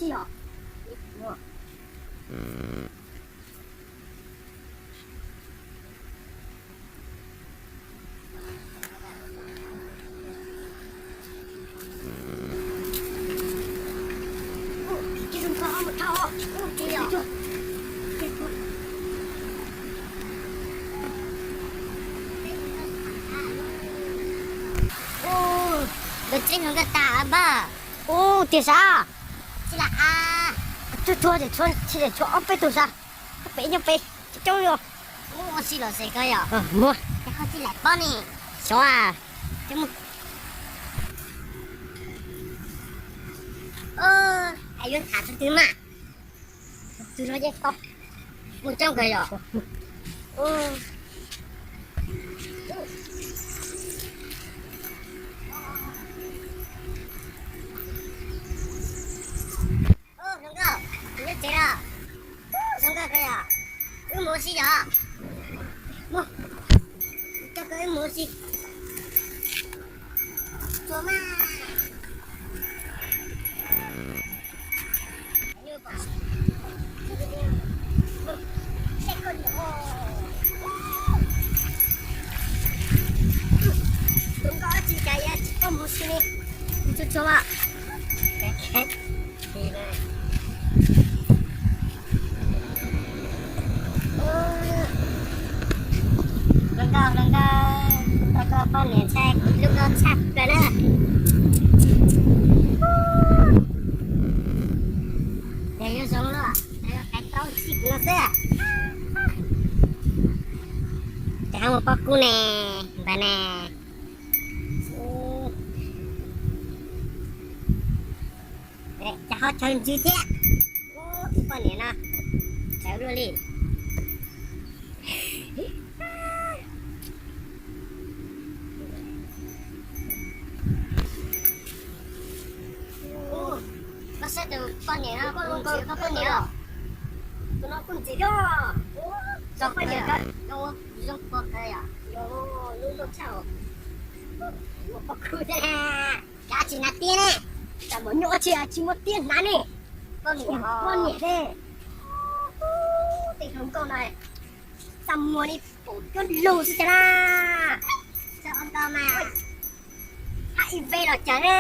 Ua, lawv tsev hluas nkauj tas npawg. Ua tiag sav. Tsis lam a. Tsuag tsuag ces tshuav, tsis lam tshuav ob peb tug sav. Ob peb nyob peb coob coob li. Ua si los xes ko yom. Muab. Ces ho tsis lam pob ne. Xyov a. Ces mus. Ua, es yuav tham tus twg mas? Tus no yeej tau. Mus coob kawg yom. Ub, hluas nkauj, kuv nyob tsev los. Ub, zoo nkauj kawg yom. Wb mus ua si yom. Mus, coj koj wb mus ua si. Tsuag mas. Tus nkauj tsis cas, tsis tau mus si li. Tsuag tsuag mas. Hluas nkauj, hluas nkauj, tau koj poj niam ntshai lub koj tshaj plaws na. Ces yuav zoo luaj, qhov tau txij kuv no xwb. Ces ho mus pob kub ne, npawg ne. Cas ho chaw ntsws thiab. Ub, poj niam no chaw luaj li. Koj saib tus poj niam no, koj ntxim koj poj niam os. Tus no kuj ntxim thiab. Koj poj niam, koj zoo puas kawg yom? Zoo nkauj tshaj. Ua poj kub thiab. Kav tsis hnav tiab ne. Tam mus nyuaj tsis, tsis muaj tiab hnav ne. Poj niam, poj niam ne. Tej hluas nkauj no, txaj muag li pom cuab lug xwb cas na. Txog ntau mas H I V los cas na.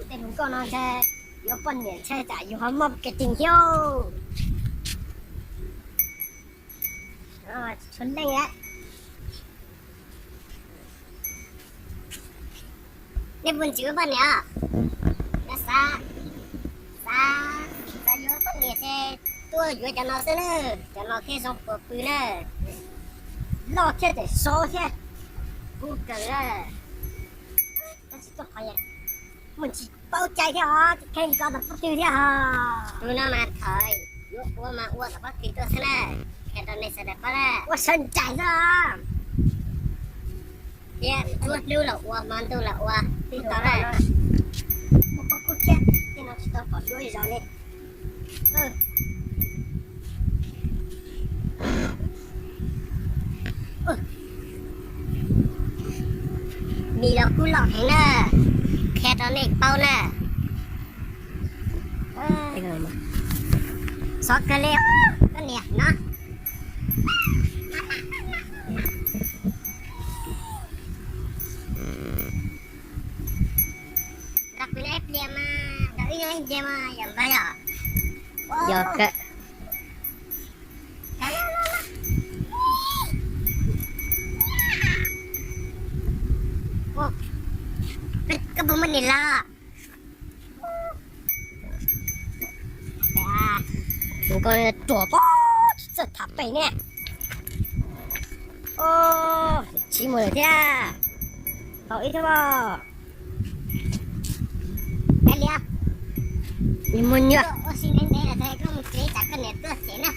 Tej hluas nkauj no ntshai yuav poj niam ntshai tsam yus ho mob kev tis thiab. Tshuav leej a. Nej puas ntxim ua poj niam? Xav, xav, xav yuav poj niam ces tuaj yuav cov no xwb na. Cov no thiaj zoo puas pw na. Loj thiab tseem sov thiab. Kub kawg na. Tab sis tuaj qhov muaj ntsis paub cai thiab os, kheev ko tom pob tw thiab os. Tus no mas thaum yuav ua mas ua tom pob tw tuaj xwb na. Qhia rau nej sawv daws paub na. Ua sawv ntsais xwb os. Thiab tsuab hlub los ua, hmo ntuj los ua, twb tau na. Ua poj kub thiab, tej no tsis tau pom dua ib zaug li. Mis los kub loj heev na, qhia rau nej paub na. Xov kawg li, koj niam no. Rau pw ib pliag mas, rau ib pliag mas yom npawg yom. Yog kawg. Koj puas muaj niam laus? Tus ko ruam pob, tsis txawj tham pem ne. Tsis mus lawm thiab. Tau ib thiab os. Kav liam, mus nyuam ua si ntev ntev lawm, koj mus tsev tsam koj niam tuaj tsev na.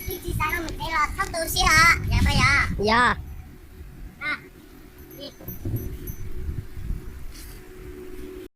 Tsis xav mus tsev los txhob tu siab os, yog puas yog? Yog.